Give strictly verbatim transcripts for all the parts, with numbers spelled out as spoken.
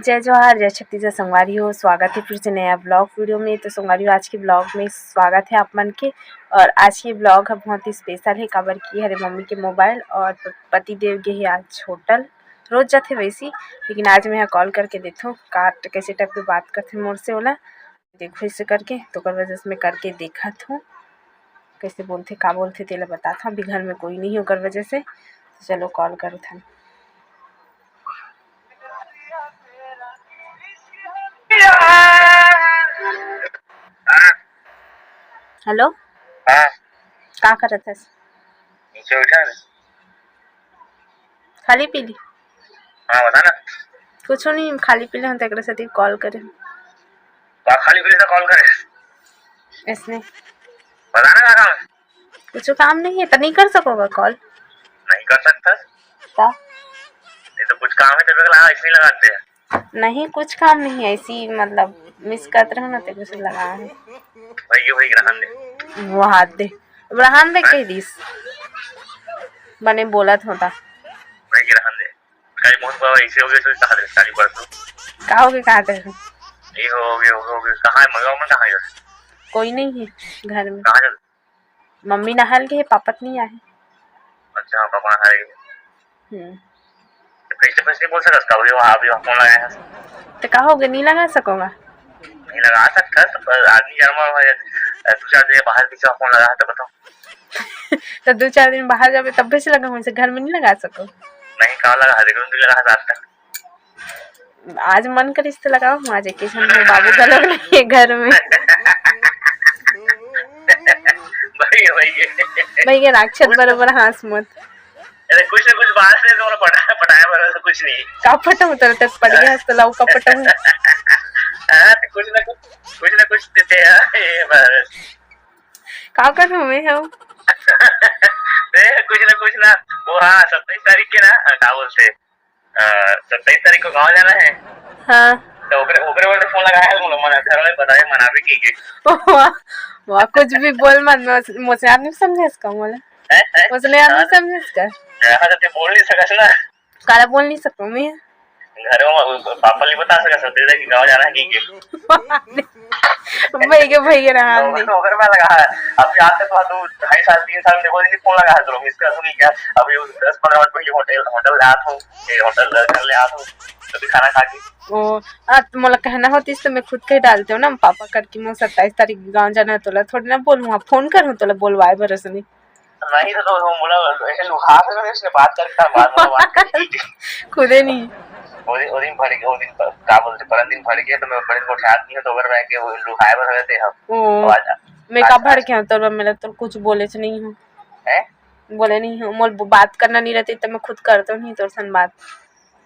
जय जोहार, जय छत्तीसगढ़ संगवारी हो, स्वागत हे फिर से नया vlog video में। तो संगवारी हो, आज के vlog में स्वागत हे आप मन के। और आज के vlog ह बहुत ही special हे, काबर कि हरे मम्मी के mobile और प-, पति देव गे हे आज hotel। रोज जाथे वैसी, लेकिन आज मैं ह call करके देखथों का कैसे type के बात करथे मोर से ओला। देखो इसे करके, तो ओकर वजह से मैं करके देखत हूँ, कैसे बोलथे, का बोलथे, तेला बतात हूँ। अभी घर में कोई नहीं है ओकर वजह से, तो चलो call करत हन। Hello, हाँ, का करत हस? नीचे उठा ना। खाली पीली? हाँ, बता ना। कुछ नहीं, खाली पीली हूँ, तेकरे सेती call करे। का खाली पीली से call करे? इसने। बता ना का काम है? कुछ काम नहीं है, तो नहीं कर सकोगा call? नहीं कर सकता। का? नहीं तो कुछ काम है, तो बेगला इसने लगाते हैं। नहीं, कुछ काम नहीं है, ऐसी मतलब miss करत रहो ना, तेरे से लगा है। वही, वही रहन दे। वो हाथ दे, अब रहन दे, कह दिस। बने बोलत होता। वही रहन दे। काली मोहन बाबा ऐसे हो गए, तो कहा दे, काली परसों। का हो गए, कहा दे? ये हो गए, हो गए, हो गए। कहाँ है मगर, कहाँ है? कोई नहीं है घर में। कहाँ चल? मम्मी नहाल के हे, पापा तो नहीं आए। अच्छा, हाँ, पापा नहाल के। हम्म। तो face to face नहीं बोल सकत का? अभी वहाँ, अभी वहाँ फोन लगाया है। तो का हो गया, नहीं लगा सकोगा? नहीं लगा सकता, तो पर आदमी जन्मा हुआ है, दो चार दिन बाहर किसी का फोन लगा तो बताओ। तो दो चार दिन बाहर जाबे, तब भी से लगा, हमसे घर में नहीं लगा सको। नहीं, कहाँ लगा है? देखो, नहीं लगा है आज तक। आज मन करिस त लगाओ, आज एक झन हो, बाबू घलो नहीं है घर में। भाई, भाई। भाई, ये राक्षस बरोबर हाँस मत। अरे, कुछ ना कुछ बाहर से तो पटाया, पटाया बरोबर तो कुछ नहीं। का पटाऊँ, तोला तक पड़ गया, तो लाओ, का पटाऊँ। हाँ, तो कुछ ना कुछ, कुछ ना कुछ देते हैं, ये बस। का करूँ मैं हम? ए, कुछ ना कुछ ना, वो हाँ, सत्ताईस तारीख के ना, का बोलते, अ, सत्ताईस तारीख को गाँव जाना है। हाँ। तो ओकरे, ओकरे बर फोन लगाया है, बोलो, मन, घर वाले बताए, मनावे की के। वाह, वाह, कुछ भी बोल मत, मैं उस-, मुझसे आप नहीं समझे इसका बोला। हैं? हैं? उसने आप नहीं हाँ। समझे इसका। हाँ, तो तू बोल नहीं सकस ना। काला बोल नहीं सकूँ मैं। घर में पापा नहीं बता सकस, सत्ताईस तारीख के गाँव जाना है की के। भाई के, भाई के रहा तो नहीं। ओकर, ओकर में लगा है। अभी आज तक तो दो, ढाई साल, तीन साल में देखो, नहीं फोन लगा है, तो मिस कर दूंगी क्या? अभी दस पन्द्रह मिनट पहले होटल, होटल ले आत हूँ, ये होटल घर ले आत हूँ, तभी खाना खा के। ओ, आ, तो मोला कहना होतीस तो मैं खुद के डालते हूँ ना, पापा करके मोर सत्ताईस तारीख गाँव जाना है, तोला थोड़ी ना बोलूँ, फोन करूँ तोला बोलवाए बर असने। नहीं तो, तो मोला ऐसे लुहा से, तो इसने बात करता, बात, मोला बात करके। खुदे नहीं। वो दिन, वो दिन भर के, वो दिन पर, का बोलते, परन दिन भर के, तो मैं बड़े को उठा नहीं हूँ, तो अगर मैं के वो लुहाए बर रहते हम। ओ, तो आज, मैं आज, का भर आज के हूँ, तोर मेला तो कुछ बोले से नहीं हूँ। हैं? बोले नहीं हूँ, मोल बात करना नहीं रहती, तो मैं खुद करता नहीं तोर सन बात।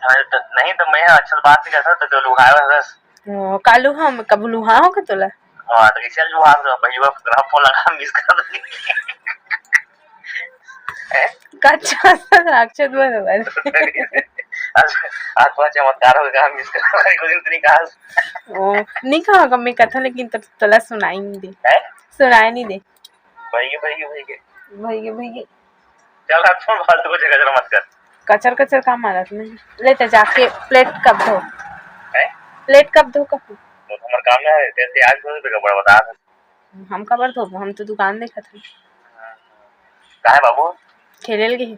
हाँ, तो नहीं, तो मैं अच्छा से बात नहीं करता, तो, तो लुहाए बर रहता। ओ, कालू हम कब लुहा हो के तोला? हाँ, तो कैसे लुहा हो? पहली बार तेरा फोन लगा, मिस कर दो। हैं? कच्चा सा राक्षस बरोबर। आज, आज तो चमत्कार हो गया, मिस कर दो, एक दिन तेरी कहा। ओ, नहीं कहा, मैं कथा, लेकिन तो तोला सुनाई नहीं दे। हैं? सुनाई नहीं दे। भाई के, भाई के, भाई के। भाई के, भाई के। चल, अब फोन फालतू को कचर मत कर। कचर, कचर का मारत नहीं। ले ते जाके plate cup धो। हैं? Plate cup धो कप। वो तो हमार काम ना है, तेरे से आज कोई भी कपड़ा बता। हम काबर धोबो, हम तो दुकान देखत हन। काहे बाबू? खेले लगे हे।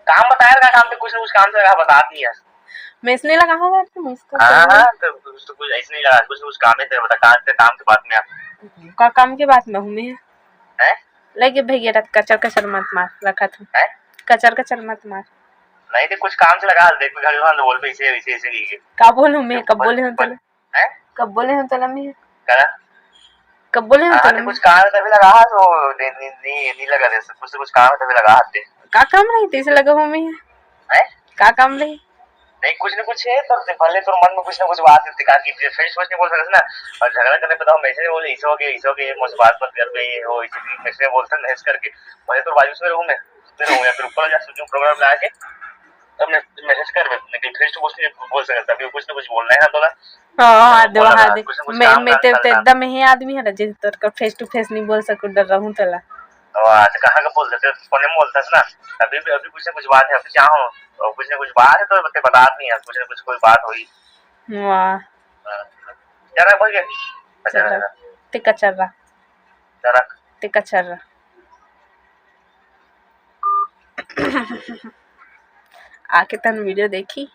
काम बताए रहा, काम पे कुछ ना कुछ काम से रहा, बता दी है। मैं इसने लगा होगा तो मैं इसको हाँ, करूँगा। हाँ, तो कुछ तो कुछ ऐसे नहीं लगा, कुछ ना कुछ काम है तेरे, बता, काम के, काम के बात में आप। का काम के बात में हूँ मैं? हैं? लगे भैया, रात कचर कचर मत मार, रखा था। हैं? कचर कचर मत मार। नहीं तो कुछ काम से लगा, देख, घर में बोल पे इसे, इसे, इसे, इसे। का बोलूँ मैं, कब बोले हूँ तोला? हैं? कब बोले हूँ तोला मैं? करा? कब बोले हूँ हाँ, तोला तो मैं? कुछ काम है तभी लगा, हाँ, तो नहीं, नहीं, नहीं, नहीं लगा दे, कुछ तो कुछ काम है तभी लगा दे। का काम रही, तैसे लगा हूँ मैं? हैं? का काम रही? नहीं, कुछ ना कुछ है, तो भले तो मन में कुछ ना कुछ बात है, का कि फिर फेस फेस नहीं बोल सकते ना, और झगड़ा करने पे तो हम ऐसे नहीं बोले, "ऐसे हो गया, ऐसे हो गया, ये मुझसे बात मत कर बे, ये हो, ऐसे भी मैसेज में बोलते हैं, मैसेज करके, भले तो बाजू से रहूँ मैं, फिर रहूँ या फिर ऊपर जा, जो प्रोग्राम में आके, तब मैं मैसेज कर बे, लेकिन फेस टू फेस नहीं बोल सकता, अभी कुछ ना कुछ बोलना है ना तोला।" हाँ, हाँ, तो दे, बोला वहाँ ना, दे। कुछ ना कुछ मैं, काम मैं ना ते, ते चलता। एकदम यही आदमी है ना, जिस तोर का फेस टू फेस नहीं बोल सकूँ, डर रहूँ तोला। वाह, तो कहाँ का बोल सकते हो? फोन में बोलता है ना, अभी भी, अभी कुछ ना कुछ बात है, अभी क्या हो? और कुछ ना कुछ बात है तो बता, बता नहीं है, कुछ ना कुछ कोई बात हुई। वाह। चरक बोल के। चरक। ते कचर्रा। चरक। ते कचर्रा। आके तन video देखी।